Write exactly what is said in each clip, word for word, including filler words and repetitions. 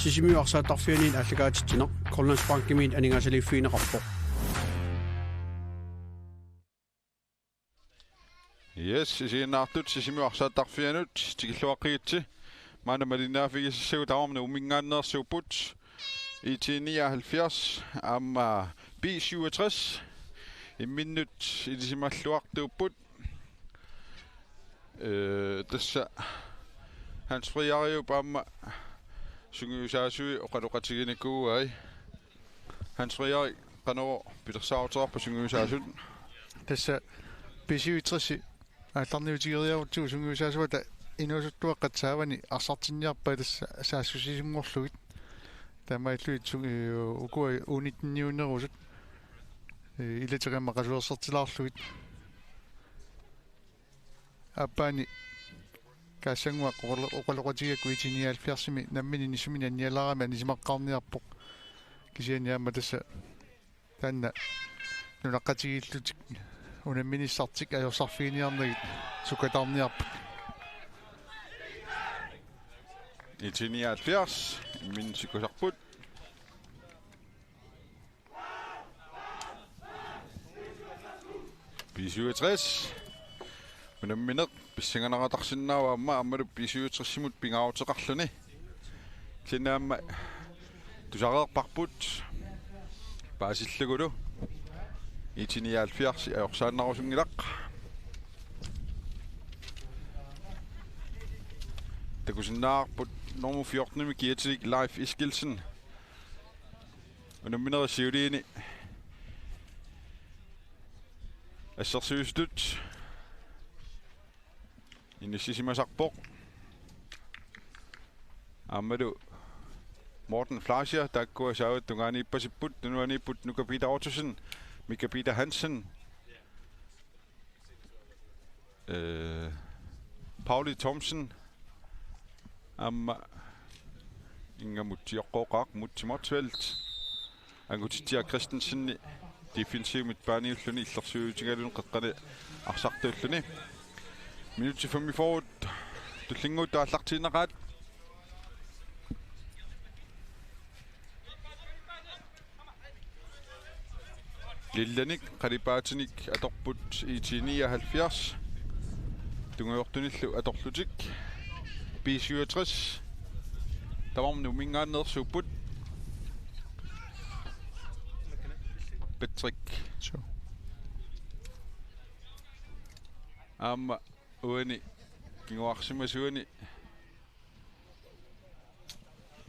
Sisimiut arsaattarfianiit aallakaatitsineq Grønlandsbankimiit aningaasaliiffigineqarpoq. Yes, isiginnaartut Sisimiut arsaattarfianut tikilluaqqigitsi. Maanna malinnaaffigisassagut tamarmik Nuumminngaanneersuupput. I T nioghalvfjerds aamma B syvogtres imminnut ilisimalluartuupput. Øh, tassa Hans Frederiup aamma sungiusaasui oqaloqatiginikuuai. Hans Frederik, qanoq pilersaaruteqarpa sungiusaasut? Tassa B syvogtres aallarniutigereerutsigu sungiusaasuata inuusuttuaqqat saavani arsartinniarpaat tassa saassussisunngorlugit. Taamaalillugit su-, øh, ukua U nitten-iunerusut, øh, ilateqimma qasuersertilaarlugit. Aappaani Kaassanguaq oqalo-, oqaloqatigigakku I T nioghalvfjerdsimi nammineq inissisimasoq annialaarami anisimaqqaarniarpoq. Kisianni aamma tassa taanna nunaqqatigiillutik unamminissartik ajorsarfiginiarnagit sukkataarniarput. I T nioghalvfjerds imminnut sikkusarput. B syvogtres. Unammineq pissanganaqatarsinnaavoq aamma aammalu B syvogtres-imut pingaaruteqarluni. Kisianni aamma tusareerparput paasillugulu. I T nioghalvfjerds ajorsaannarusunngilaq. Takusinnaavarput nummer fjorten-imi kiatilik Leif Eskildsen. Unamminerit siuliini assersuisutut inissisimasarpoq. Aammalu Morten Fleischer, taakkua saavat tungaaniippasipput, tunuaniipput Nuka Peter Ottosen, Mika Peter Hansen, øh, Pauli Thomsen, aamma inga Mutsi oqqooqaaq, Mutsi Motzfeldt, Angutitsiaq Christensen, defensiv midtbaneerluni illersuutigaluni qeqqani arsartuulluni. Minutsit femogfyrre tullinnguuttut aallartiinnaqaat. Lillanik qalipaatinik atorput I T nioghalvfjerds. Tungujortunillu atorlutik. B syvogtres. Tamarmik Nuumminngaanneersuupput. Patrick. Suu. Aamma uani kinguarsimasuani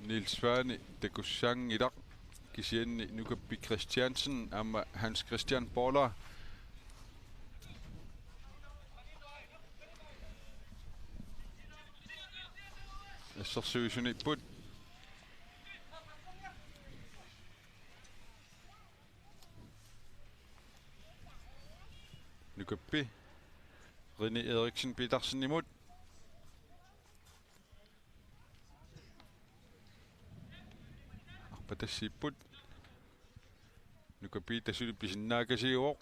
Niels Svane takussaanngilaq, kisianni Nukappi Christiansen aamma Hans Christian Paula assersuisuniipput. Nukappi Rene Eriksen Petersenimut. Arpatassiipput. Nukappi tassa suli pisinnaakasiuvoq.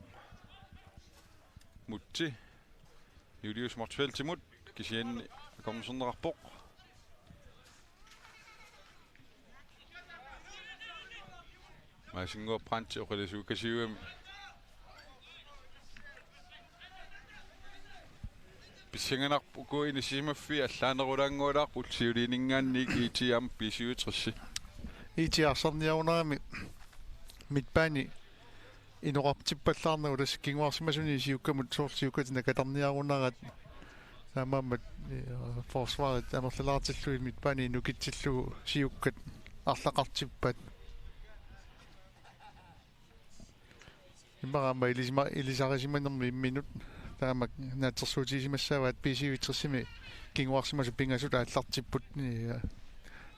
Mutsi. Julius Motzfeldtimut. Kisianni akornuserneqarpoq. Maasinnguaq Brandt oqalusuukasiugami. Pissanganarpoq uku inissisimaffii allaanerulaanngualaarput siuliininngaanniit I T aamma B syvogtres. I T arsarniarunarami midtbane inoqartippallaarnagu tassa kinguarsimasuni siukkamut soorlu siukkatit nakatarniarunaraat. Taamaammat, øh, forsvarit amerlalaartillugit midtbane nukitsillugu siukkat arlaqartippaat. Immaqa aamma ilisima-, ilisarisimanermi imminut taamak naatsorsuutigisimassavaat B syvogtresimi kinguarsimasut pingasut aallartipput, øh,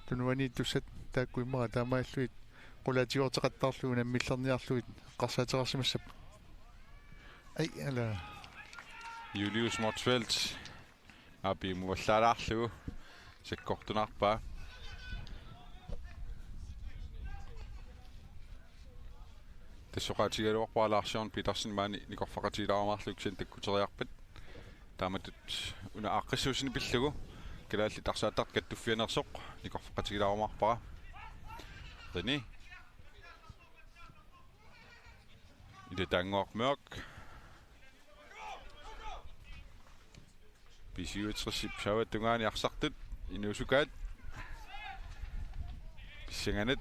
tunuaniittussat taakku immaqa taamaalillugit qulaatigoorteqattaarlugit unammillerniarlugit eqqarsaateqarsimassapput. Ai, ala. Julius Motzfeldt. Api muvallaalaarlugu sakkortunaarpaa. Tassa oqaatigigaluarpara Lars Jørgen Petersen maani nikorfaqatigilaarumaarlugu kisianni takkuteriarpat. Taamatut una aaqqissuussineq pillugu Kalaallit Arsaattartut Kattuffianneersoq nikorfaqatigilaarumaarpara. Qini. Ilitannguaq Mørk. B syvogtres-ip saavat tungaani arsartut inuusukaat. Pissanganaq.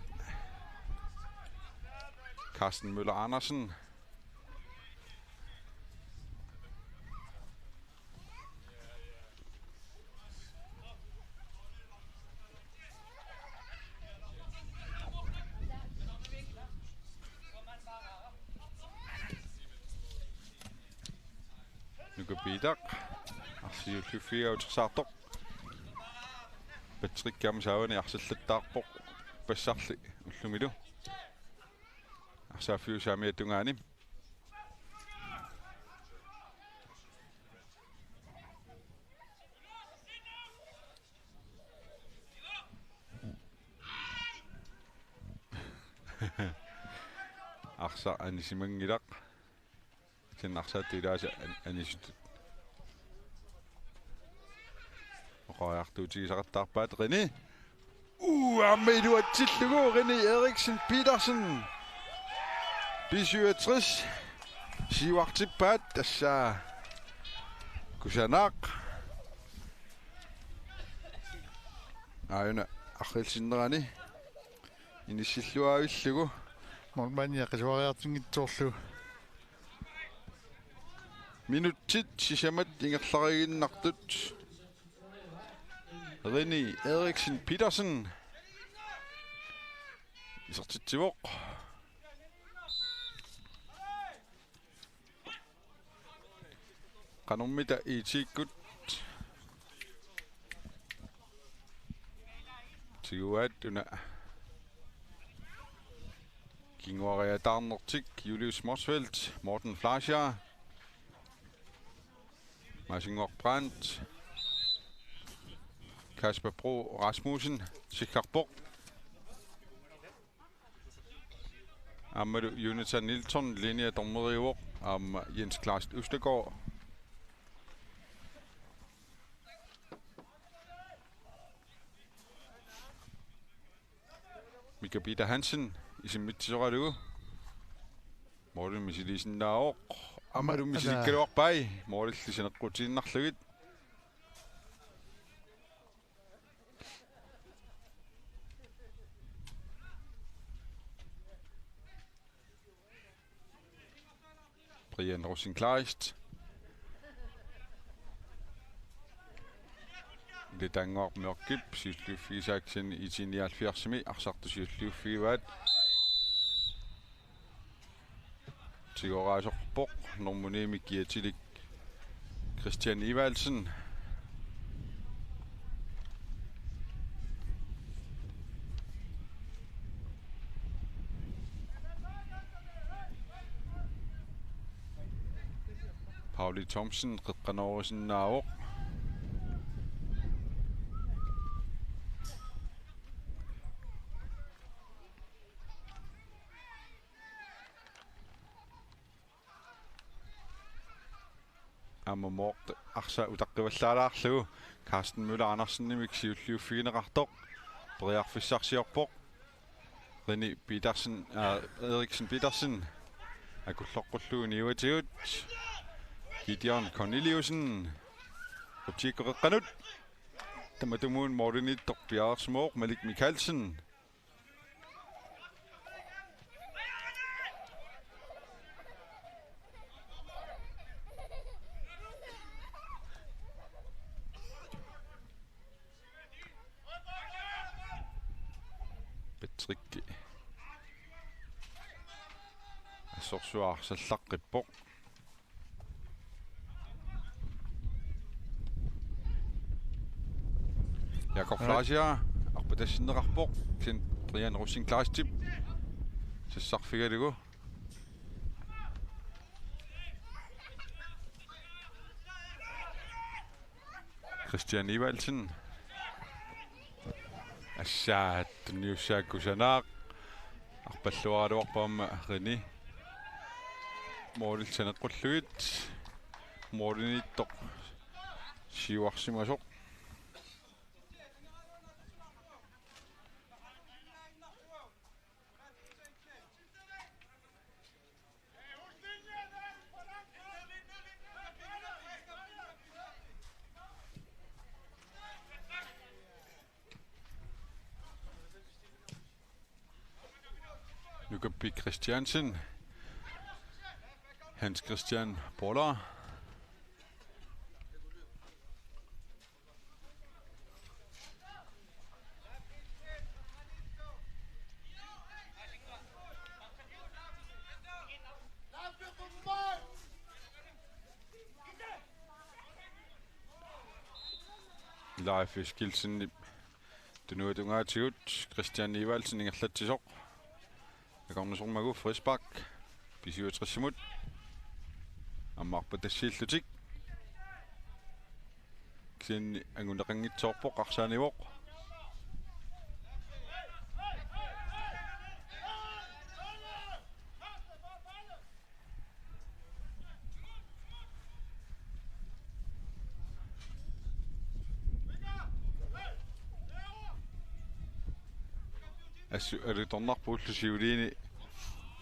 Carsten Møller Andersen. Nuka Piitaq. Arsaq siulliuffigaa utersaartoq. Patrick aamma saavani arsallattaarpoq. Passarli ullumilu. Arsaaffiup saamiata tungaani. Arsaq anisimanngilaq. Kisianni arsaattut ilaasa an-, anisutut. Oqariartuutigisaqattaarpaat Qini. Uu, aamma iluatsillugu Qini Eriksen Petersen. B syvogtres. Siuartippaat tassa. Kusanaq. Aajuna arriilsinnerani. Inissilluaavillugu. Målmandi qisuariartunngitsoorlugu. Minutsit sisamat ingerlariiginnartut. Rene Eriksen Petersen. Isertitsivoq. Qanormita I T-kkut tiguaat una kinguariataarnertik Julius Motzfeldt, Morten Fleischer, Maasinnguaq Brandt, Kasper Bro Rasmussen, sikkarpoq. Aammalu Jonathan Nilsson, linje dommeriuvoq, aamma Jens Kleist Østergaard. Mika Peter Hansen, isimmitsisoralugu. Målimi misiliisinnaavoq. Aammalu misilikkaluarpai. Målilli saneqqutiinnarlugit. Brian Rosenkleist. Ilitannguaq Mørkip siulliuffigisaat kisianni I T nioghalvfjerdsimi arsartut siulliuffigivaat. Tigoraasoqarpoq nummer ni-mi kiatilik Christian Evaldsen. Pauli Thomsen qeqqanoorisinnaavoq. Aamma Morten arsaq utaqqivallaalaarlugu Carsten Møller Andersenimik siulliuffigineqartoq periarfissarsiorpoq. Rene Petersen, aa, Eriksen Petersen akulloqqullugu niuatigut. Gideon Corneliussen. Qutsikkut qeqqanut. Tamatumuuna målimiittoq piareersimavoq Malik Mikaelsen. Patrick. Assorsuaq arsallaqqippoq. Jakob Fleischer, arpatassinneqarpoq, kisianni Brian Rosenkleistip sassarfigalugu. Christian Evaldsen. Assaat tunniussaakkusanaq. Arpalluaraluarpoq aamma Rene. Målilli saneqqullugit. Målimiittoq siuarsimasoq. Jukapik Christiansen. Hans Christian Boller. Leif Eskildsen tunuatungaatigut Christian Evaldsen ingerlatsisoq. Akornusermagu frispark B syvogtresimut. Aamma arpatassiillutik. Kisianni anguneqanngitsoorpoq arsaanivoq. Assut alutornarpoq ulloq siuliini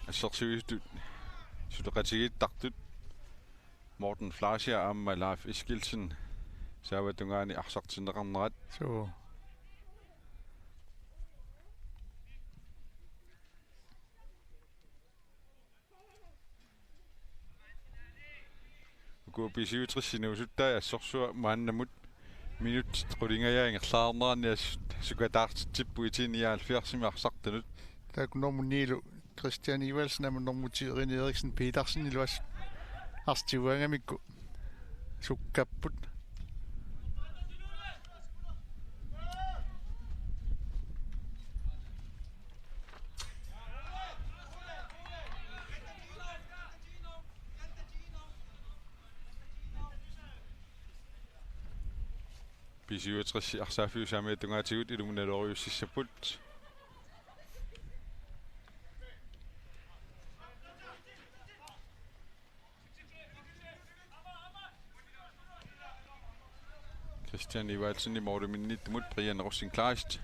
assersuisutut suleqatigiittartut Morten Fleischer aamma Leif Eskildsen saavat tungaani arsartinneqarnerat. Suu. Uku B syvogtres inuusuttai assorsuaq maannamut minutsit qulingajaat ingerlaarneranni assut sukataartitsipput I T nioghalvfjerdsimi arsartunut. Taakku nummer niilu Christian Evaldsen aamma nummer ti René Eriksen Petersenilu assut arsartigugaangamikku sukkapput. B syvogtres arsaaffiup saamiata tungaatigut ilumunalooriussissapput. Christian Evaldsen i måliminnittumut Brian Rosing Kleist.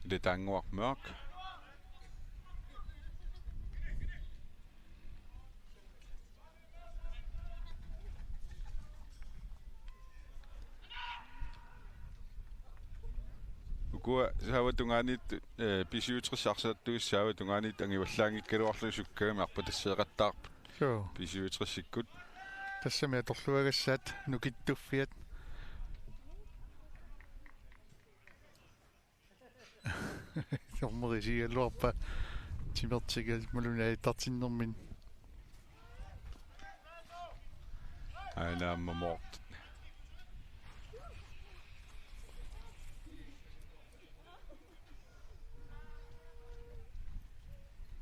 Ile Danguaq Mørk. Ukua saavat tungaaniittut, eh, B syvogtres arsartussat saavat tungaaniittut angivallaanngikkaluarlugit sukkagami arpatasseeqattaarput. Suu. B syvogtresikkut. Tassami atorluagassaat nukittuffiat. Sormerisigilluarpa timertigalmalunaatartinnermin. Aina aamma Morten.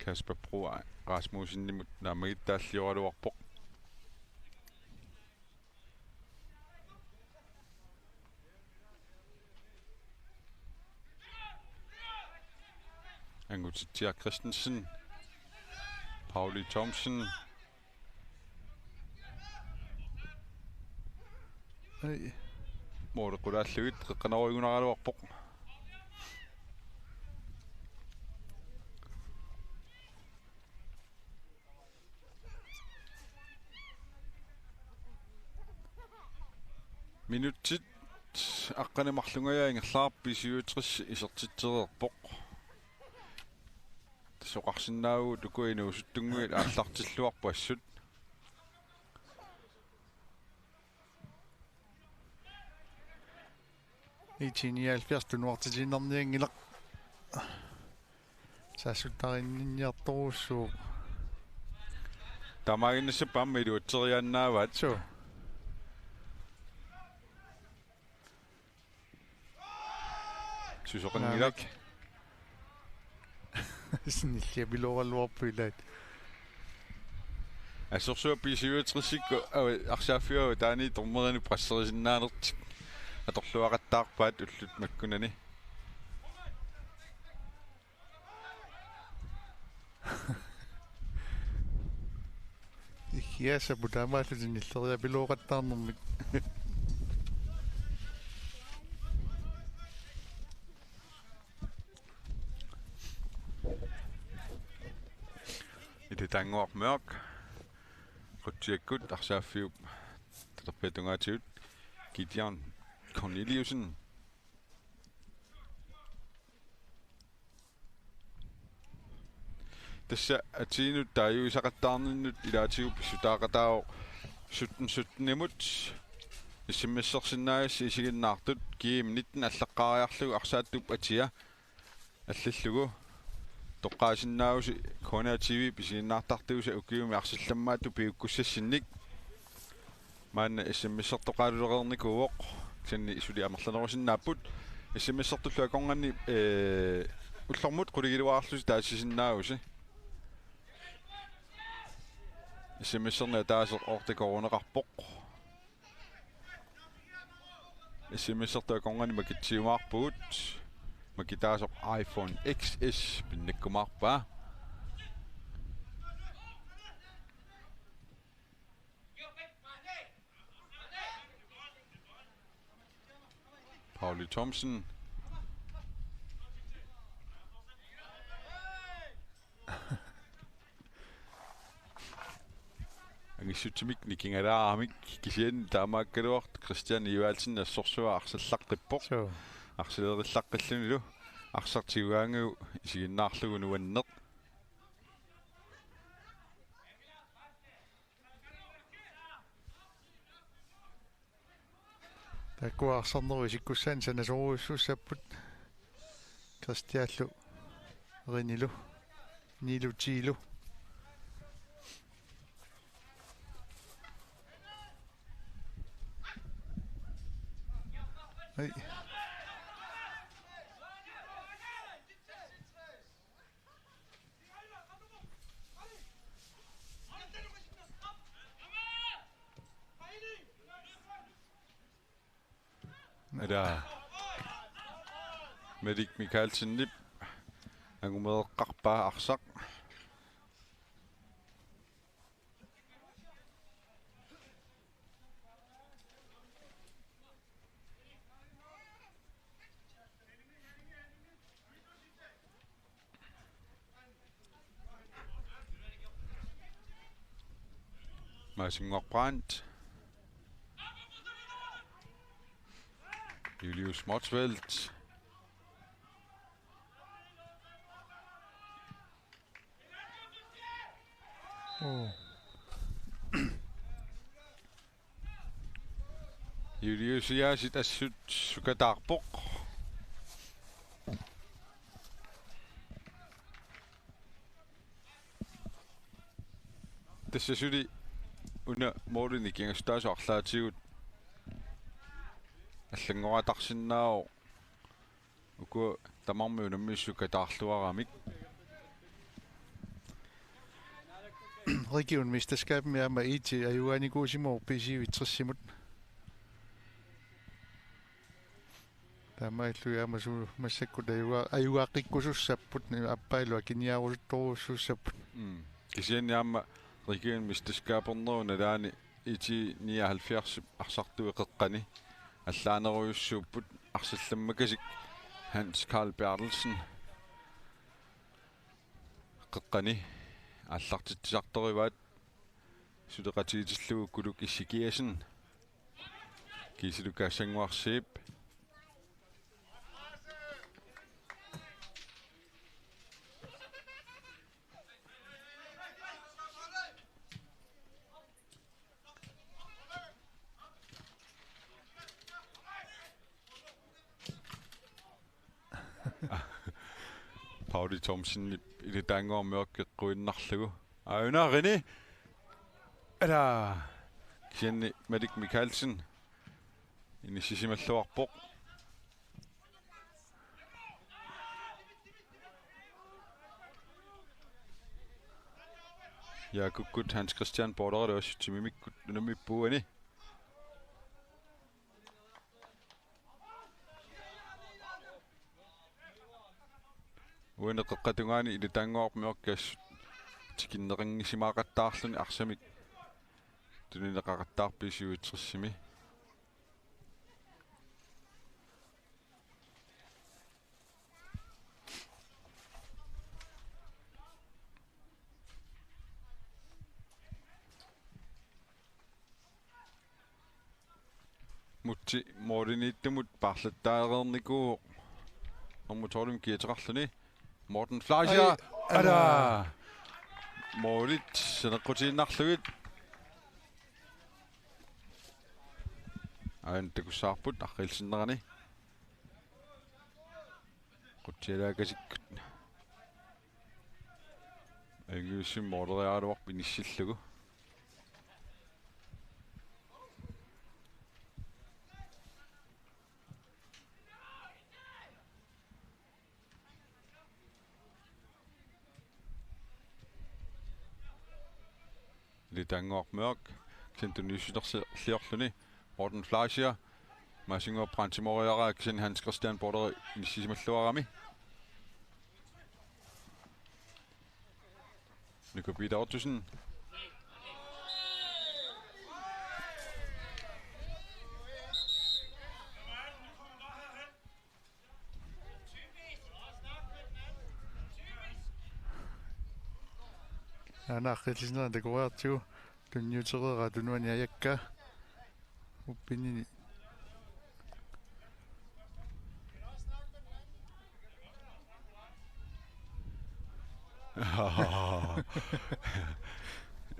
Kasper Bro Rasmussenimut naammagittaalliugaluarpoq. Angutitsiaq Christensen. Pauli Thomsen. Ai. Måli qulaallugit qeqqanorujugunaraluarpoq. Minutsit aqqaneq-marlunngajak ingerlaarput B syvogtres isertitsereerpoq. Tassa oqarsinnaavugut ukua inuusuttunnguit aallartilluarput assut. I T nioghalvfjerds tunuartitiinnarnianngilaq. Saassuttarinninniartorujussuuvoq. Taamaaginnassapput aamma iluatseriaannaavaat. Suu. Susoqanngilaq. Naamik. Sinilliapilooralluarpuilaat. Assorsuaq B syvogtresikkut, aa, arsaaffiup avataani dommerinut presserisinnaanertik atorluaqattaarpaat ullut makkunani. Iggiassaput taamaallutik nilleriapilooqattaarnermik. Ile Danguaq Mørk. Qutsiakkut arsaaffiup talerpiata tungaatigut Gideon Corneliussen. Tassa atiinut taaguisaqattaarninnut ilaatigut pissutaaqataavoq sytten sytten-imut. S M S-ersinnaagassi isiginnaartut, G M nitten allaqqaariarlugu arsaattup atia allallugu. Toqqaasinnaavusi K N R T V pisiginnaartartuusa ukiumi arsallammaatut piukkussassinnik. Maanna S M S-ertoqaalereernikuuvoq, kisianni suli amerlanerusinnaapput. S M S-ertullu akornanni, ee, ullormut qulingiluaarlusi taasisinnaavusi. S M S-erneq ataaseq otte koruuneqarpoq. S M S-ertut akornanni makitsiumaarpugut. Makitaasoq iPhone X S pinnakkumaarpaa. Pauli Thomsen. Angissutsimik nikingalaaramik, kisianni taamaakkaluartoq Christian Evaldsen assorsuaq arsallaqqippoq. Suu. Arsalerillaqqillunilu arsaq tigugaangagu isiginnaarlugu nuanneq. Taakkua arsarnerup isikkussaanut sanasorujussuussapput. Christianlu, Rinilu, Nilu, Tiilu. Ai. Ila. Malik Mikaelsenip angumeeqqarpaa arsaq. Martin Nordbrandt. Julius Motzfeldt. Oh. Juliusiaasit assut sukataarpoq. Tassa suli una målini nikingassutaasoq arlaatigut allanngoraatarsinnaavoq. Uku tamarmik unammisut sukataarluaramik. Region mesterskabimi aamma I T ajugaanikuusimavoq B C U treogtres-imut. Taamaalillugit aamma suu massakkut ajuga-, ajugaaqqikkusussapput, ni-, aappaalu akiniarusuttorujussuussapput. Mm. Kisianni aamma region mesterskabernerup nalaani I T nioghalvfjerds arsartui qeqqani allaanerujussuupput, arsallammakasik Hans Carl Berthelsen qeqqani aallartitsisartorivaat, suleqatigitillugu Kuluk Ezekiassen, Kiisilu Kaasannguarsiip. Pauli Thomsen ilitaannguaq miorkeqquinnarlugu. Ajunarini. Ala. Kisianni Malik Mikaelsen inissisimalluarpoq. Jaakukkut Hans Christian Borderløs timimikkut unammiippuani. Uani qeqqata tungaani ilitaannguaq miorkeqassut tikinneqanngisimaaqattaarluni arsamik tunineqaqattaarpoq B C U treogtres-imi. Mutsi målimiittumut paarlattaareernikuuvoq. Nummer tolv-imut kiateqarluni. Morten Fleischer. Ai, ala. Ala. målit saneqqutiinnarlugit. Aana takussavarput arriilsinnerani. Qutsialaakasikkut. Angussim måleriaraluarpoq inissillugu. Litaannguaq Mørk, kisianni tunniussiterliorluni. Morten Fleischer, Maasinnguaq Brandtimoriaraa, kisianni Hans Christian Borderi inissisimalluarami. Nuka Peter Ottosen. Aana arriilsinnerani takoriartigu tunniutereeraa tunuani ajakkaa. Uppinini.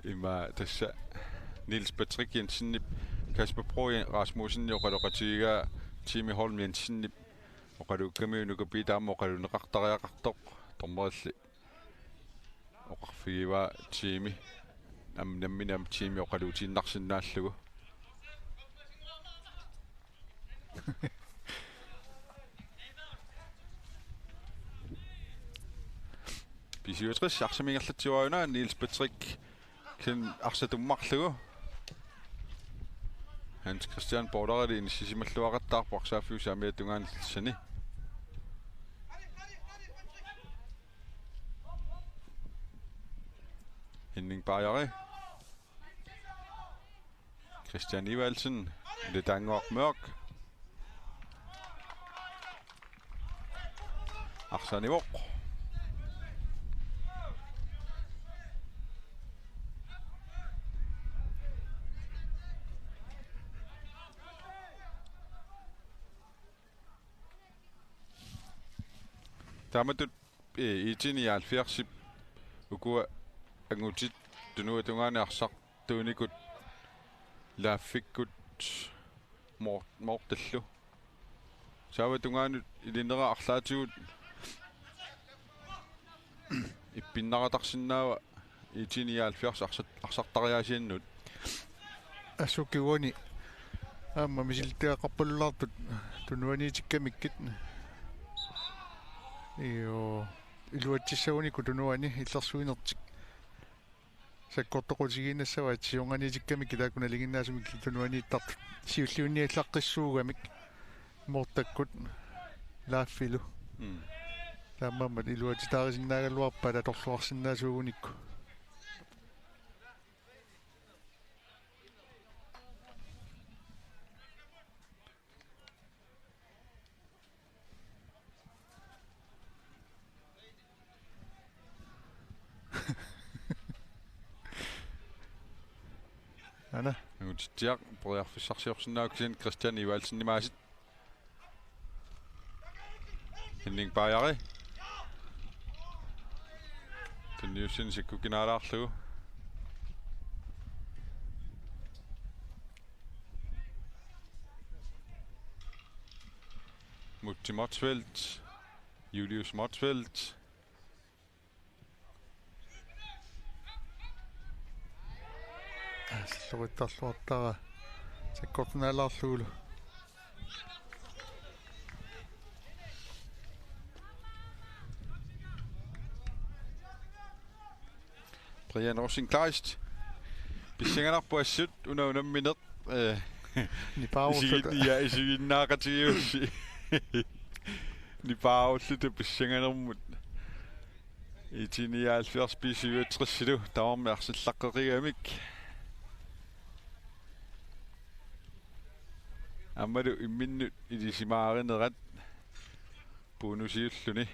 Ima tassa Niels Patrick Jensenip, Kasper Bro Rasmussenip oqaloqatigigaa Jimmy Holm Jensenip oqaluukkamiuk Nuka Peter aamma oqaluunneqartariaqartoq, dommerilli oqarfigivaa Jimmy. Am-, nammineq aamma Jimmy oqaluutiinnarsinnaallugu. B syvogtres arsaq ingerlatsivoq una, Niels Patrick kisianni arsaq tummarlugu. Hans Christian Borderili inissisimalluaqattaarpoq arsaaffiup saamiata tungaanut tassani. Henning Bajeri. Christian Evaldsen, Litaannguaq Mørk. Arsaq anivoq. Taamatut, eh, IT nioghalvfjerdsip ukua angutit tunuatungaani arsartuunikut Laaffikkut Moor-, Moortallu. Saava tungaanut ilinera arlaatigut ippinnaratarsinnaava IT nioghalvfjerds arsart-, arsartariaasiannut. Assut kingorna aamma misilittagaqarpalulaartut tunuaniitikkamikkit. Io, iluatsissagunikku tunuani illersuinertik sakkortoqutigiinnassavaat siornganiitikkamikkit taakku nalinginnaasumik tunuaniittartut. Siulliunniallaqqissuugamik Moortakkut Laaffilu. Mm. Taamaammat iluatsitaarisinnaagaluarpaat atorluarsinnaasuugunikku. Aana. Angutitsiaq periarfissarsiorsinnaavoq kisianni Christian Evaldsenimaasit. Henning Bajeri. Tunniussani sikkukinaalaarlugu. Mutti Motzfeldt. Julius Motzfeldt. Salloqittarluartara sakkortunaalaarlugulu. Brian Rosing Kleist. Pissanganarpoq assut una unammineq. Eh, nipaarulluta. Isigin-, ja, isiginnaaqatigiussi. Nipaarulluta pissanganermut. IT nioghalvfjerds B syvogtresilu tamarmik arsallaqqeqigamik. Aammalu imminnut ilisimaarinerat bonusiulluni.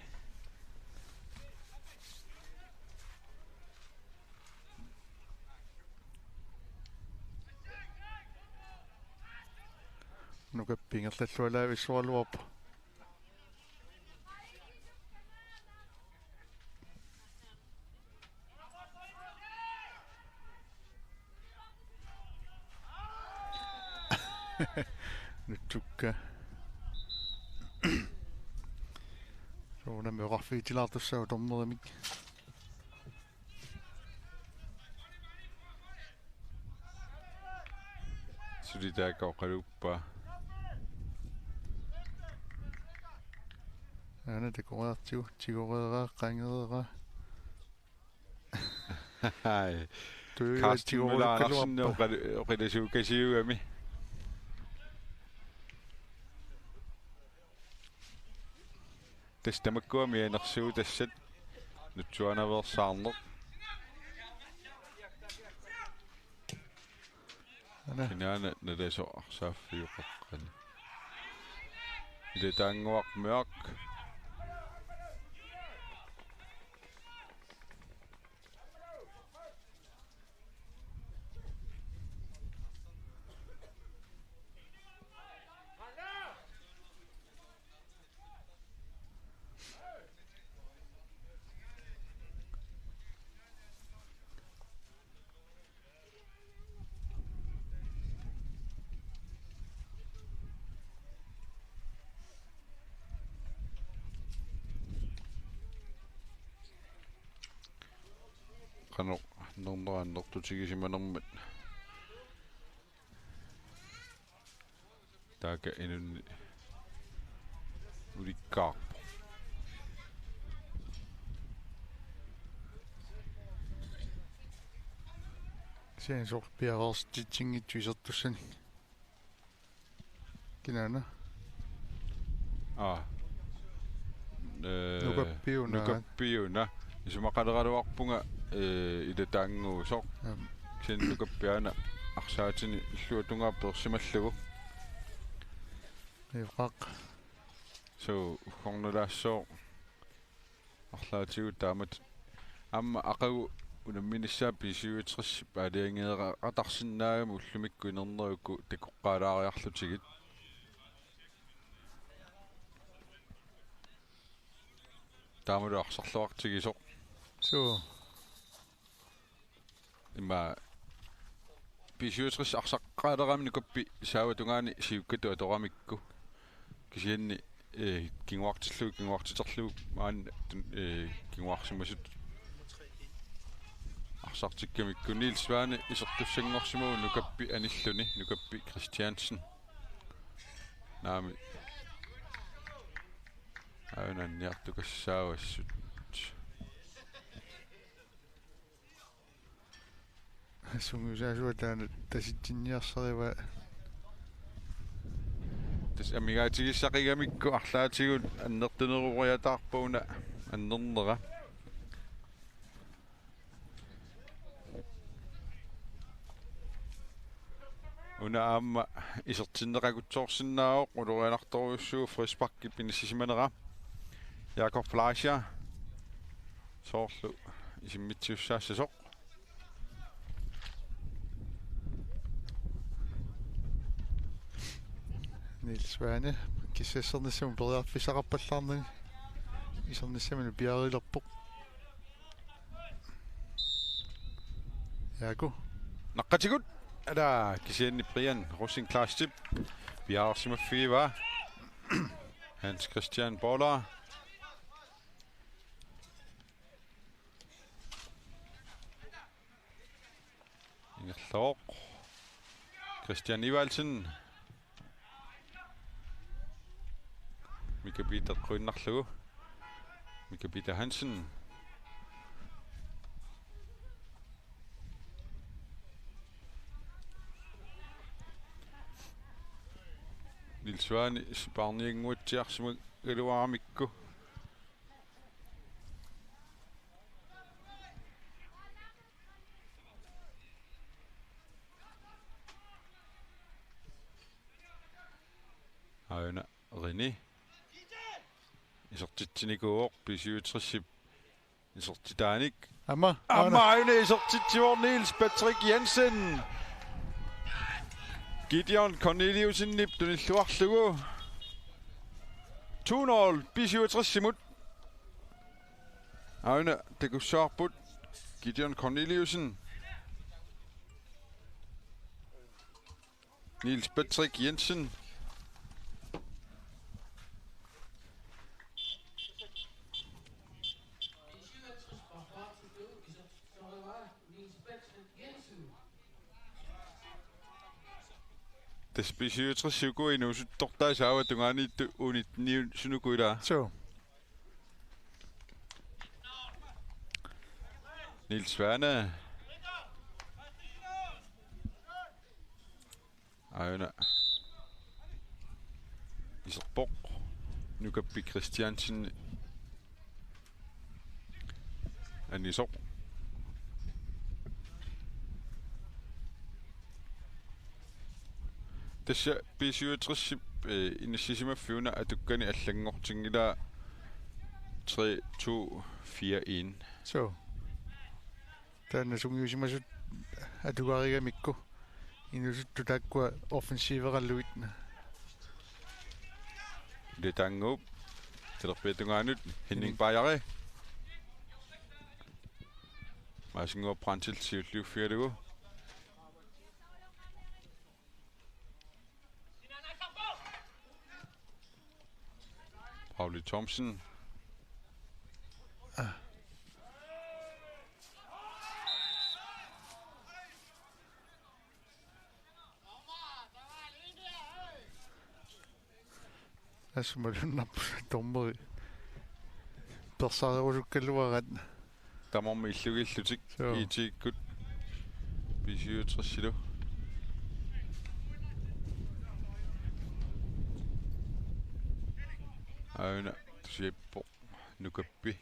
Nukappi ingerlallualaavissuaraluarpoq. Tukka. Soorunami oqarfigitilaartussaavoq dommerimik. Suli taakku oqaluuppaa. Aana takoreertigu, tigoreeraa, qangereeraa. Hej. Tuiga Carsten Møller Andersen tigoreerukkaluarpa. Oqal-, oqilasuukasiugami. Tassa tamakkua mianersuutassat nutsuanaveersaarneq. Aana. Kinaana nalasoq arsaaffiup qaqqani. Ilataannguaq Mørch. Qanoq nernera annertutigisimanermat. Taakku inunnik ulikkaarpoq. Kisianni soorlu piareersitsinngitsoq isertussanik. Kinaana? Aa. Ee, Nukappiuna. Nukappiuna. Isumaqaleraluarpunga, ee, ilataannguusoq. Aap. Kisianni Nukappi aana arsaatini illuatungaa peersimallugu. Ajoqaaq. Suu, uggornalaassooq. Arlaatigut taamatut. Aamma aqagu unamminissaa B syvogtres aalajangeeqatarsinnaagami ullumikkut inernerukkut takoqqaalaariarlutigit. Taamalu arsarluartigisoq. Suu. Ima B syvogtres arsaqqaalerami Nukappi saatungaani siukkatut atoramikku. Kisianni, ee, kinguartillugu, kinguartiterlugu maani tun-, ee, kinguarsimasut arsartikkamikku Niels Svane isertussanngorsimavoq Nukappi anilluni, Nukappi Christiansen. Naamik. Aana anniartukassaassavaat. Sungiusaasuat taanna tasitsinniarsarivaa. Tassa amigaatigissaqigamikkit arlaatigut annertuneroriataarpoq una annernera. Una aamma isertinneqartoorsinnaavoq ulorianartorujussuuvoq frisparkip inissisimanera. Jakob Fleischer. Soorlu isimmitsisussaassasoq. Niels Svane, kissassernissamut periarfissaqarpallaarnani. Isernissamini piareerpoq. Jaaku. Naqqatigut. Ala, kisianni Brian Rosing Kleistip piareersimaffigivaa. Hans Christian Boller. Ingerlavoq. Christian Evaldsen. Mika Peter eqquinnarlugu. Mika Peter Hansen. Niels Svane sipaarniannguatsiarsimagaluaramikku. Aana René. Isertitsinikuuvoq B syvogtresip isertitaanik. Aamma, aamma aana. Aana isertitsivoq Niels Patrick Jensen. Gideon Corneliussenip tunilluarlugu. To nul B syvogtresimut. Aana takussavarput Gideon Corneliussen. Niels Patrick Jensen. Tassa B syvogtres uku inuusuttortaasa aava tungaaniittut U nitten-iusunut uku ilaa. Suu. Niels Svane. Aajuna iserpoq. Nukappi Christiansen anisoq. Tassa B syvogtres, eh, inissisimaffiuna atukkani allanngortinngilaa tre to fire en. Suu. Taanna sungiusimasut atugaarigamikku inuusuttut taakkua offensiveqarlugit. Ila Taanguup talerpiata tungaanut Henning Bajari. Maasinnguaq Brandtilt siulliuffigalugu. Pauli Thomsen. Assut malunnarpoq dommeri. Persaarerusukkaluaraat. Tamarmik illugillutik. Joo. I T-kkut B syvogtres-ilu. Aajuna tusiappoq Nukappi.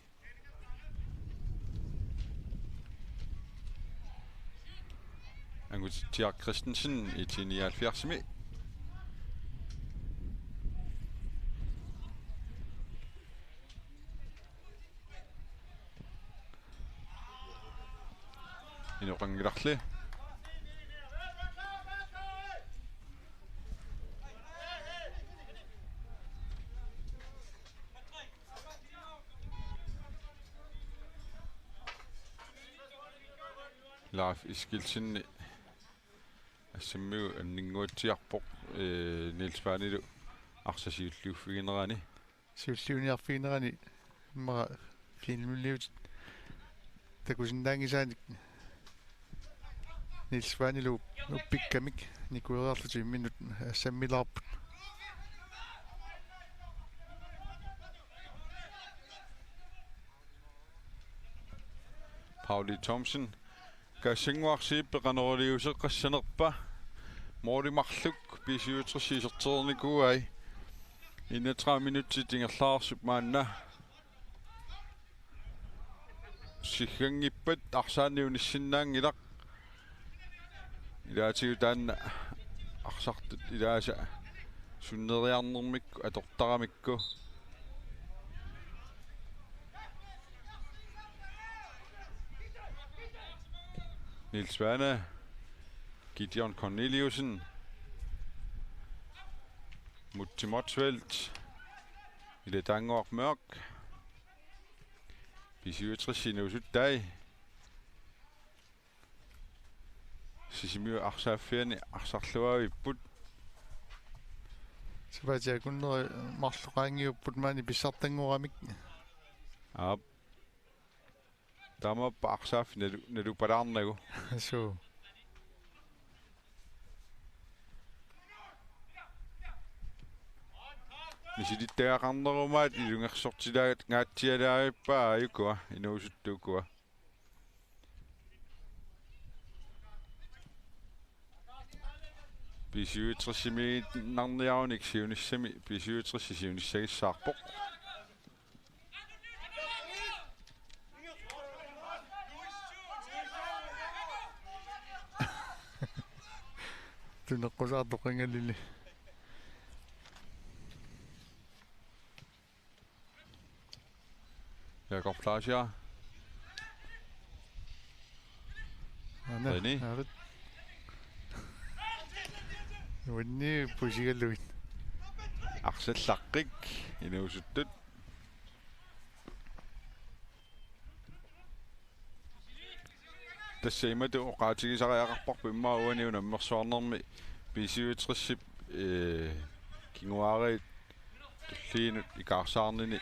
Angutitsiaq Christensen I T nioghalvfjerds-imi. Inoqanngilarli. Leif Eskildsen assammik anninnguatsiarpoq, eh, Niels Svanilu arsaq siulliuffiginerani. Siulliuniarfiginerani immaqa finaliliutit takusinnaanngisaanik Niels Svanilu uppikkamik nikueriarlutik imminnut assammilaarput. Pauli Thomsen. Kassannguaq Zeeb qanoq iliuuseqassanerpa? Måli marluk B syvogtres isertereernikuuai. Enogtredive minutsit ingerlareersoq maanna. Sigganngippat arsaannik unissinnaanngilaq. Ilaatigut taanna arsartut ilaasa sunneriarnermik atortaramikku. Niels Svane, Gideon Corneliussen, Mutti Motzfeldt, Ile Tangorp Mørk, B syvogtres inuusuttai. Sisimiut arsaaffiani arsarluaavipput. Sapaatip akunneri marluk qaangiupput maani pissartanngoramik. Aap. Taamaappoq arsaaffiit nalu-, nalupalaarnagu. Suu. Misilittagaqarnerumaat ilungersortilaangaatsialaarpaa ukua, inuusuttut ukua. B syvogtres-imiinnarniarunik siunissami B syvogtres siunissagissaarpoq. Tuneqqusaartoq qangalili. Jakob Fleischer. Aana, René. Aarit. Uanni pusigalugit. Arsaq Laqqik, inuusuttut. Tassa imatut oqaatigisariaqarparput immaqa uani unammersuarnermi B syvogtres-ip, ee, kinguaariit tulliinut ikaarsaarnini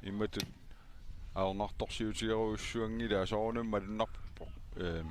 imatut ajornartorsiutigerujussuanngilaa, soorunami malunnarpoq. Ehm,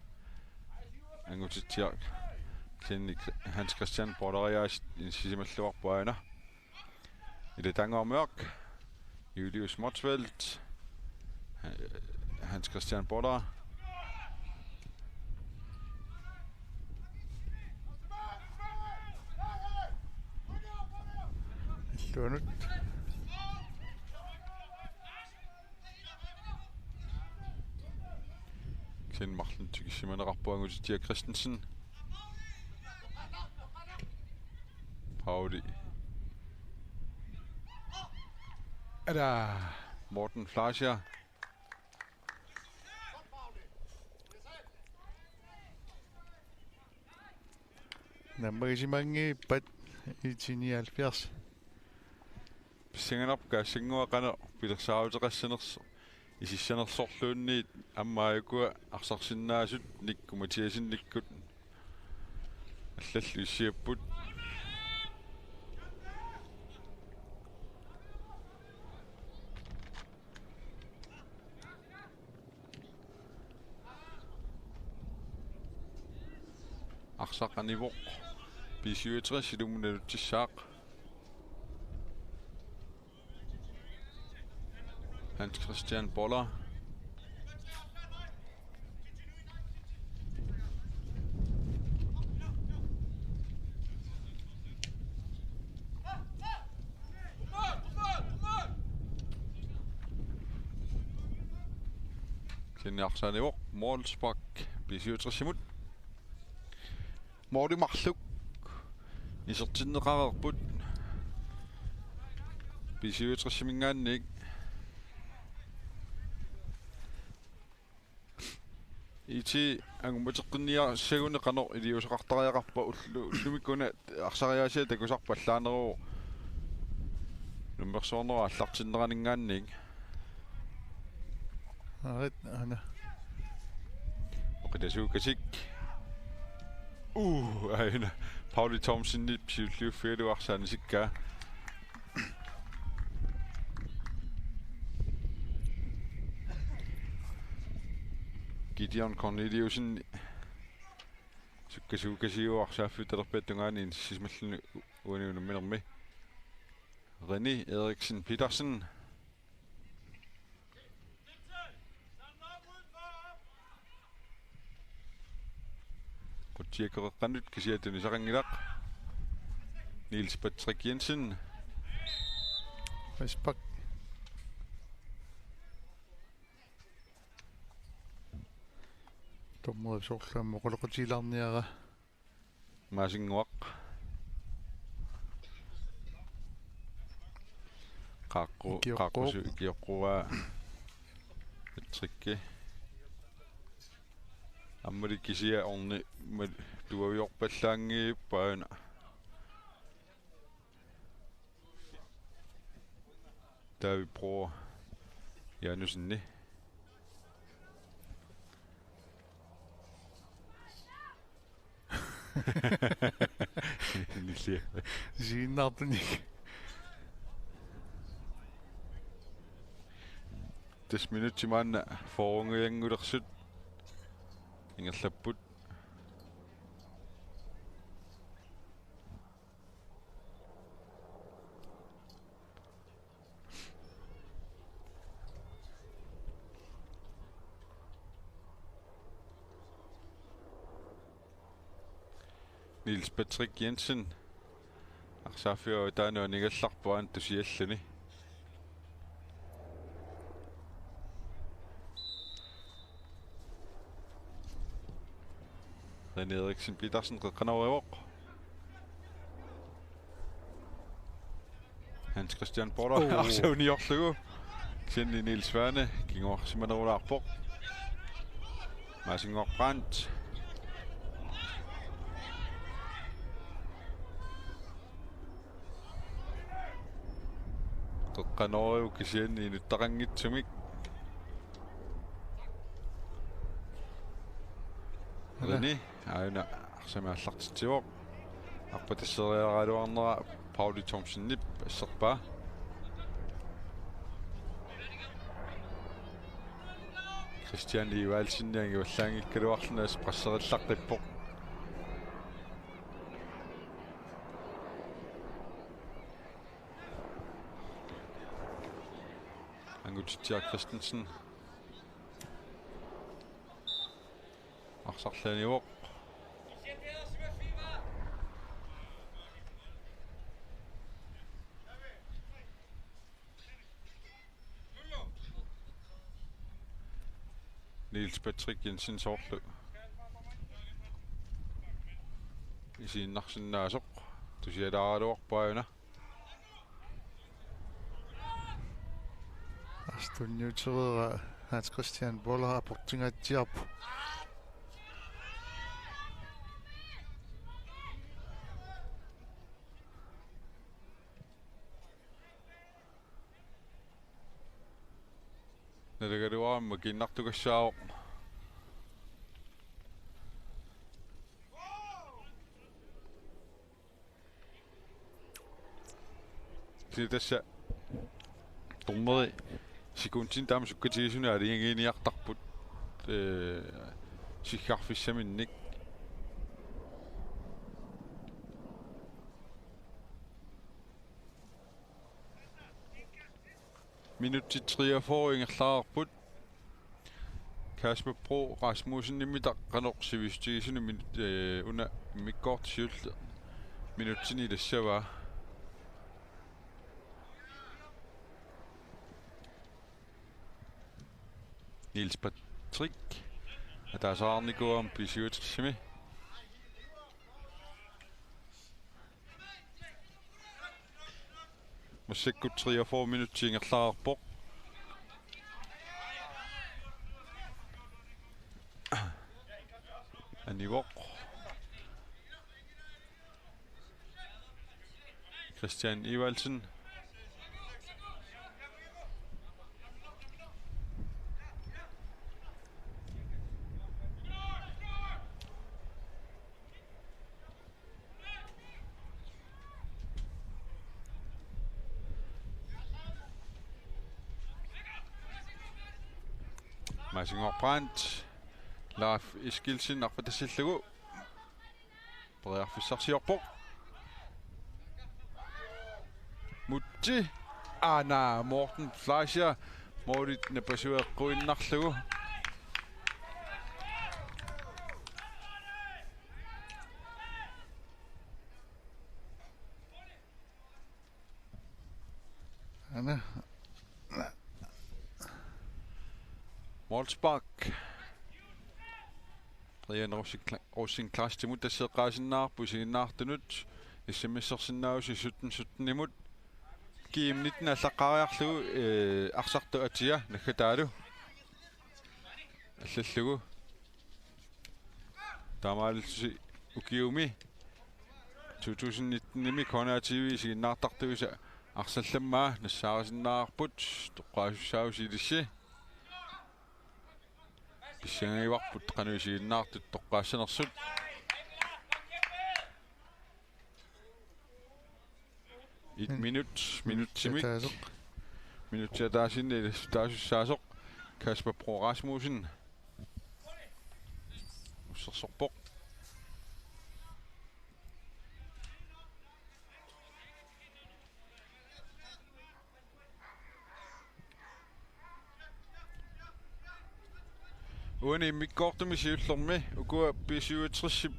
Angutitsiaq Klinik Hans Christian Poulariaasiit inissisimalluarpoq aana. Illit Tangormiork, Julius Motzfeldt, Hans Christian Poularius. Illuanut. Kisianni marlunnik tikissimaneqarpoq Angutitsiaq Christensen. Pauli. Ala, Morten Fleischer. Nammagisimanngippat I T nioghalvfjerds. Pissanganarpoq kaassannguaq qanoq pilersaaruteqassanersoq, isissanersorluunniit aamma aajuku arsarsinnaasut Nikku Mathiasenikkut allallu issiapput. Arsaq anivoq. B syvogtres ilummut naluttussaaq. Hans Christian Boller. Kisianni arsaq anivoq, målspark B syvogtres-imut. Måli marluk isertinneqareerput B syvogtres-iminngaanniit. I T angummateqqinniassaguni qanoq iliuuseqartariaqarpa ullu-, ullumikkut una arsariaasiat takusarput allaaneruvoq nummersuarnerup aallartinneraninngaanniit. Arit, aana. Oqilasuukasik. Uh, aana. Pauli Thomsenip siulliuffigalugu arsaq anisikkaa. Gideon Corneliussen sukkasuukasiuvoq arsaaffiup talerpiata tungaani inissimalluni uani unamminermi. René Eriksen Petersen. Qutsiakkoqeqqanut kisianni tunisaqanngilaq. Niels Patrick Jensen. Frispark. Dommerip soorlu aamma oqaloqatigilaarniara. Maasinnguaq. Qaaqqu-, Ikioqqu. Qaaqqusu ikioqquaa. Patricki. Aamma kisianni orni ma-, tuaviorpallaanngippaana. David Bror Janussenni. Nilli. Isiginnaartunik. Tassa minutsit maanna fyrrenngilanngulersut ingerlapput. Niels Patrick Jensen. Arsaaffiup taanna anigallarpoq aana tusialluni. René Eriksen Petersen qeqqanoorivoq. Hans Christian Boller. Oh. Arsaq uniorlugu. Kisianni Niels Svane kinguarsimanerulaarpoq. Maasinnguaq Brandt. Qeqqanoorivoq kisianni inuttaqanngitsumik. Ala. René, aajuna arsamik aallartitsivoq. Arpatasseriaraluarnera Pauli Thomsenip asserpaa. Christian Evaldsen angivallaanngikkaluarluni assut presserillaqqippoq. Angutitsiaq Christensen. Arsarlaanivoq. Niels Patrick Jensen soorlu isiginnaarsinnaasoq tusialaaraluarpoq aajuna. Arsaq tunniutereersoq Hans Christian Boller aportingaatsiarpoq. Nalagaluarama kiinnartugassaavoq. Kisianni tassa dommeri sekuntinik taama sukkatigisunik aalajangiiniartarput, ee, siggarfissaminnik. Minutsit treogfyrre ingerlareerput. Kasper Bro Rasmussenimit qanoq sivisutigisuni minut-, ee, una immikkoortoq siulleq minutsini ilassavaa. Niels Patrick. Ataaseqarnikuugami B syvogtresimi. Massakkut treogfyrre minutsit ingerlareerpoq. Anivoq. Christian Evaldsen. Maasingorpaant Leif Eskildsen arpatassillugu periarfissarsiorpoq. Mutsi aana Morten Fleischer målit napasueqquinnarlugu. Aana. Målspark. Brian Rosing-, Rosenqvistimut tasseeqqaasinnaavarput isiginnaartunut. S M S-ersinnaavusi sytten sytten-imut. G M nitten allaqqaariarlugu, eh, arsartoq atia naggataalu allallugu. Taamaalillusi ukiumi to tusind nitten-imi K N R T V isiginnaartartuisa arsallammaa nassaarisinnaavarput, toqqaasussaavusi ilissi. Pissangagivarput qanoq isiginnaartut toqqaassanersut. Et minut, minutsimik. Ataaseq. Minutsit ataasinni ilassutaasussaasoq Kasper Bro Rasmussen. Ussersorpoq. Uani immikkoortumi siullermi ukua B syvogtres-ip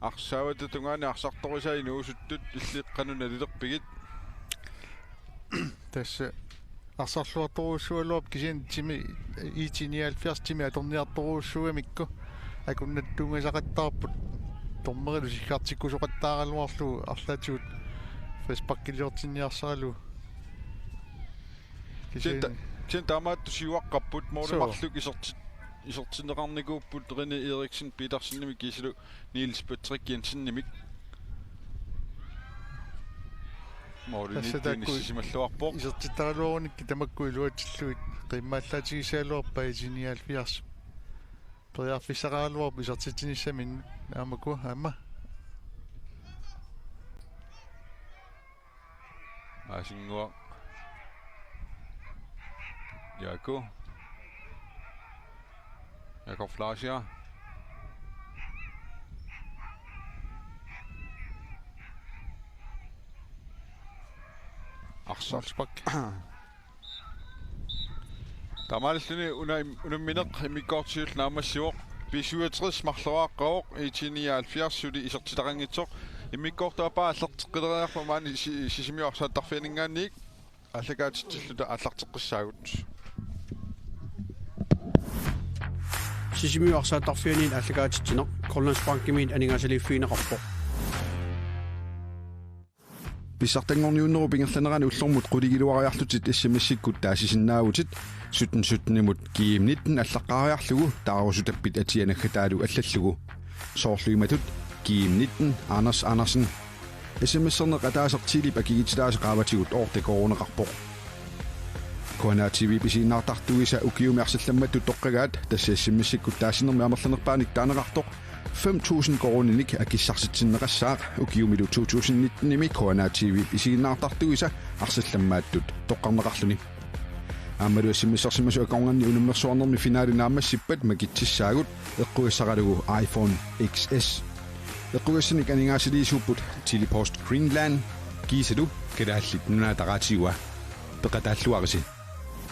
arsaavata tungaani arsartorisai inuusuttut illit qanoq nalilerpigit? Tassa arsarluartorujussuugaluarpoq kisianni timi I T nioghalvfjerds timi atorniartorujussuugamikku akunnattuungasaqattaarput dommerilu sikkartikkusoqattaaraluarlugu arlaatigut frisparkiliortinniarsaralugu. Kisianni ta-, kisianni taamaattoq siuaqqapput, måli marluk iserti-, isertinneqarnikuupput René Eriksen Petersenimik kiisalu Niels Patrick Jensenimik. Målimiittunik taakku inissisimalluarpoq. Isertittaraluarunikkit tamakku iluatsillugit qiimmaallaatigisagaluarpaa I T nioghalvfjerds. Periarfissaqaraluarpoq isertitsinissaminnut aamma ukua aamma. Maasingua. Jakob. Jakob Fleischer. Arsaq. Målspark. Taamaalilluni una im-, unammineq immikkoortoq siulleq naammassivoq. B syvogtres marloraqqavoq, I T nioghalvfjerds suli isertitaqanngitsoq. Immikkoortup apaa aallarteqqileriarpat maani Si-, Sisimiut arsaattarfianinngaanniit aallakaatitsilluta aallarteqqissaagut. Sisimiut arsaattarfianiit aallakaatitsineq Grønlandsbankimiit aningaasaliiffigineqarpoq. Pissartanngorniunnerup ingerlanerani ullormut qulingiluariarlutit S M S-ikkut taasisinnaavutit sytten sytten-imut G M nitten allaqqaariarlugu taarusutappit atia naggataalu allallugu. Soorlu imatut: G M nitten Anders Andersen. S M S-erneq ataaseq Telep akigitilaasa qaavatigut otte koruuneqarpoq. K N R T V-p isiginnaartartuisa ukiumi arsallammattut toqqagaat, tassa S M S-ikkut taasinermi amerlanerpaanik taaneqartoq fem tusind koruuninik akissarsitsinneqassaaq, ukiumilu to tusind nitten-imi K N R T V-p isiginnaartartuisa arsallammaattut toqqarneqarluni. Aammalu S M S-ersimasut akornanni unammersuarnermi finaali naammassippat makitsissaagut eqqugassaralugu iPhone X S. Eqqugassanik aningaasaliisuupput Tele-Post Greenland kiisalu Kalaallit Nunaata Radiua. Peqataalluarisi.